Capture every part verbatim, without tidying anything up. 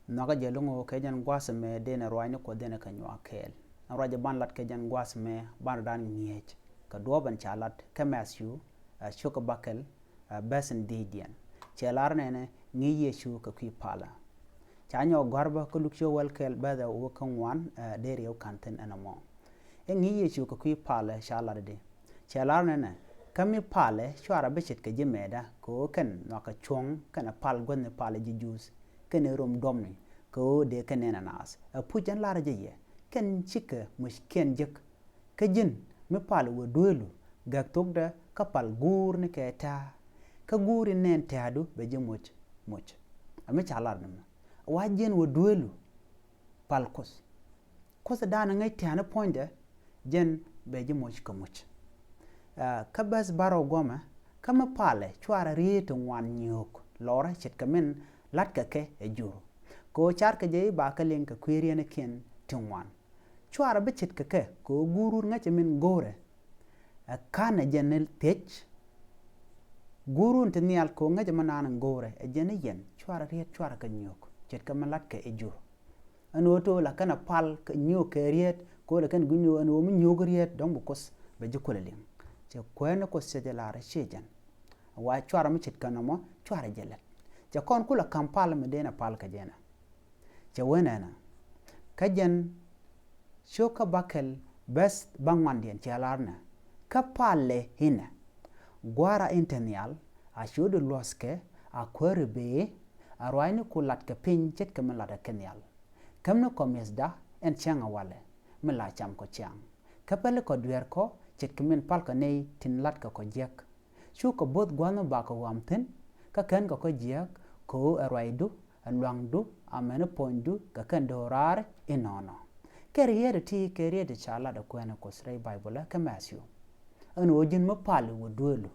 Nhɔakä jɛ lo̱ŋ ɣöö kɛ jɛn gua̱a̱th ɛmɛ dënɛ ruaacni Kuɔth dënɛ kɛ nyuak kɛɛl. Ɛn ruac ɛ ban lat kɛ jɛn gua̱a̱th ɛmɛ ban rɔ dan ŋi̱eec kɛ duɔ̱ɔ̱p ɛn ca lat kä Mɛthiw, ɛ, cio̱kä bäkɛl, ɛ, bɛ̈th in dhiecdiɛn. Cɛ lar nɛnɛ, ŋi̱i̱c Yecu kɛ kui̱ palä. Ca nyɔk gɔ̱a̱r bä kä Luk cio̱k wäl kɛl bɛ̈th ɛ wä kä ŋuan, ɛ, dee riɛw ka̱n thi̱n ɛn ɛmɔ. Ɛ ŋi̱i̱c Yecu kɛ kui̱ palä ca lat di. Cɛ lar nɛnɛ, kä mi palɛ cuarɛ bi ce̱tkɛ ji̱ mɛɛtdä kɛ ɣöö kɛn nhɔakɛ cuɔ̱ŋ kɛnɛ pal guäthni palä ji̱ Juudh kɛnɛ rom duɔ̱pni kɛ ɣöö dee kɛ nɛn ɛ naath. Ɛ puc ɛn lar jɛ yɛ, kɛn cikɛ muckiɛn jek. Kä ji̱n mi pal wä dueelu, gäk thokdä kä pal guurni kɛ tɛ̱̈ɛ̱̈. Kä guur in nɛn tɛ̱̈ɛ̱̈du bɛ ji̱ muc muc. Ɛ mi ca lar nɛmɛ, wa jiɛn wä dueelu, pal Kuoth. Kuoth ɛ da̱a̱n ŋäc tɛ̱̈ɛ̱̈ni puɔ̱nydɛ, jɛn bɛ ji̱ muc kɛ muc. Ɛ, kä bɛ̈th bärɔw guɔmɛ, kä mi palɛ cuarɛ rieet ti ŋuan nyio̱o̱k lɔrä ce̱tkɛ min latkɛ kɛ ɛ jur. Kɛ ɣöö carkɛ jɛ i̱ ba kɛ liŋ kɛ kui̱ rienikiɛn ti ŋuan. Cuarɛ bi ce̱tkɛ kɛ kɛ ɣöö guurun ŋäcɛ min go̱o̱rɛ, ɛ ka̱nɛ jɛn ni thiec. Guurun ti nhial kɛ ɣöö ŋäcɛ mi naan in go̱o̱rɛ ɛ jɛn ni yɛn cuarɛ rieet cuarɛ kɛ nyio̱o̱k ce̱tkɛ min latkɛ ɛ jur. Ɛn ɣöö to̱o̱ la kɛn a pal kɛ nyio̱o̱k kɛ rieet kɛ ɣöö la kɛn gui̱ny ni ɣöö ɛn ɣöö mi nyio̱o̱k rieet dɔ̱ŋ bi Kuoth bɛ ji̱ kulɛ liŋ. Cɛ kuäär ni Kuoth cɛ jɛ lar ɛ ciɛ jɛn. Wa cuarɛ mi ce̱tkɛ nɔmɔ cuarɛ jɛ lät. Cɛ kɔn kulɛ ka̱m pal mi dee nɛ pal kɛ jɛn ɛ. Cɛ wee nɛnɛ, kä jɛn cio̱kä bäkɛl bɛ̈th bäŋuandiɛn cɛ lar nɛ, kä palɛ inɛ, Gua̱a̱ra in te nhial, a ciötdu luɔ̱thkɛ, a kuääri bëë, a ruaacni ku latkɛ piny ce̱tkɛ mi latkɛ kɛ nhial. Kämni kɔ mi̱ethda ɛn cäŋ a walɛ, mi la cam kɔ ciaŋ. Kä päli kɔ dueerkɔ ce̱tkɛ min palkɔ nɛy tin latkɛ kɔ jiäk. Cukɛ bo̱th gua̱a̱th mi bakɔ ɣɔam thi̱n, kä /kenkɔ kä jiäk, kɛ ɣöö ɛ ruacdu, ɛ lua̱ŋdu, amäni puɔ̱nydu, kɛ kɛn do̱raar inɔnɔ. Kɛ rieet ti, kɛ rieet ti ca lat ɛ kuäär ni Kuoth rɛy Bayböl kä Mɛthiw. Ɛn ɣöö ji̱n mi pali wä dueelu,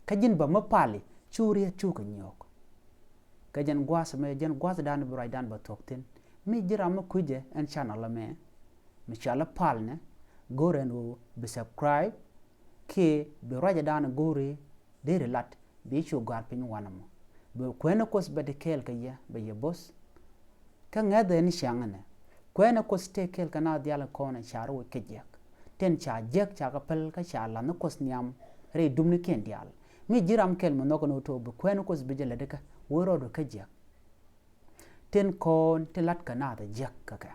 kä ji̱n bä mi pali cu rieet cukɛ nyio̱o̱k. Kɛ jɛn gua̱a̱th mɛ, jɛn gua̱a̱thdan bi ruacdan bä thuɔ̱k thi̱n. Mi ji̱ ram mi kui̱cɛ ɛn channel ɛmɛ, mi cɔal i̱ pal nɛ, go̱o̱rɛ ɛn ɣöö bi subscribe, kiɛ bi ruacdan go̱o̱ri deri lat, bi cu gɔ̱a̱r piny wanɛ mɔ. Bi kuäär ni Kuoth bɛ ti kɛɛl kɛ yɛ, bɛ yɛ bo̱th. Kä ŋäthɛ ni ciaŋ ɛnɛ, kuäär ni Kuoth tëë kɛɛl kɛ naath diaal kɔn ɛ ca rɔ wec kä jiäk. Tin ca jiäk ca kɛ päl kä ca la̱th ni Kuoth nhiam rɛy dumunikiɛn diaal. Mi ji̱ ram kɛl mi nhɔk ɛn ɣöö to̱ bi kuäär ni Kuoth bi jɛ lätdi kä wec rɔɔdu kä jiäk. Tin kɔn ti latkɛ naath ɛ jiäk kä kɛ.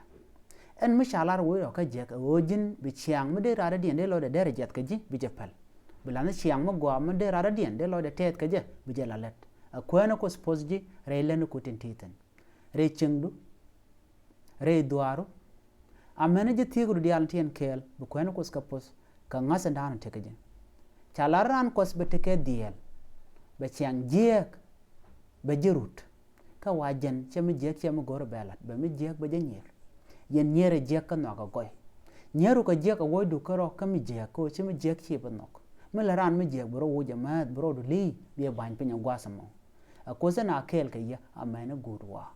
Ɛn mi ca lar wec rɔɔdu kä jiäk ɛ ɣöö ji̱n bi ciaŋ mi dee raadädiɛn dee lɔcdɛ derɛ jiath kä ji̱ bi jɛ päl. Bi la̱th ni ciaŋ mi gɔaa mi dee raadädiɛn dee lɔcdɛ tɛɛth kä jɛ bi jɛ la lät. Ɛ kuäär ni Kuoth poth ji̱ rɛy lätniku tin ti thi̱n. Rɛy cieŋdu, rɛy dhuaaru, amäni ji̱ thiekdu diaal tin kɛɛl, bi kuäär ni Kuoth kɛ poth kɛ ŋa̱thädan tekɛ ji̱. Ca lar raan Kuɔth bɛ tekɛ dhiɛl, bɛ ciaŋ jiäk, bɛ ji̱ rut. Kä wa jɛn cɛ mi jiäk cɛ mi go̱o̱rɛ bɛ lat, bɛ mi jiäk bɛ jɛ nyier. Yɛn nyierɛ jiäk kä nhɔakɛ gɔy. Nyieeru kɛ jiäk ɛ wuɔcdu kärɔ̱ kä mi jiäk, kä ɣöö ci mi jiäk ci bi nhɔk. Mi la raan mi jiäk bi rɔ wuc ɛ määth, bi rɔɔdu li̱i̱, bi ɛ ba̱ny piny ɛ gua̱a̱th ɛmɔ. Ɛ Kuoth ɛn a kɛɛl kɛ yɛ amäni guut wa̱a̱.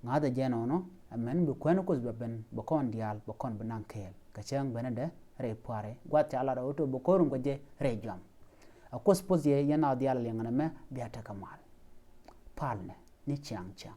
Ŋa̱thɛ jɛ nɔnɔ, amäni bi kuäär ni Kuoth bɛ ben, bɛ kɔn diaal, bɛ kɔn bi naŋ kɛɛl. Kɛ cäŋ benɛ dɛ rɛy pua̱ri, gua̱th ca lat ɛ ɣöö to̱ bɛ ko̱r rum kɛ jɛ rɛy juam. Ɛ Kuoth poth yɛ, yɛn a diaal liɛŋɛ nɛmɛ, bia tekɛ mal. Pal nɛ ni ciaŋ ciaŋ.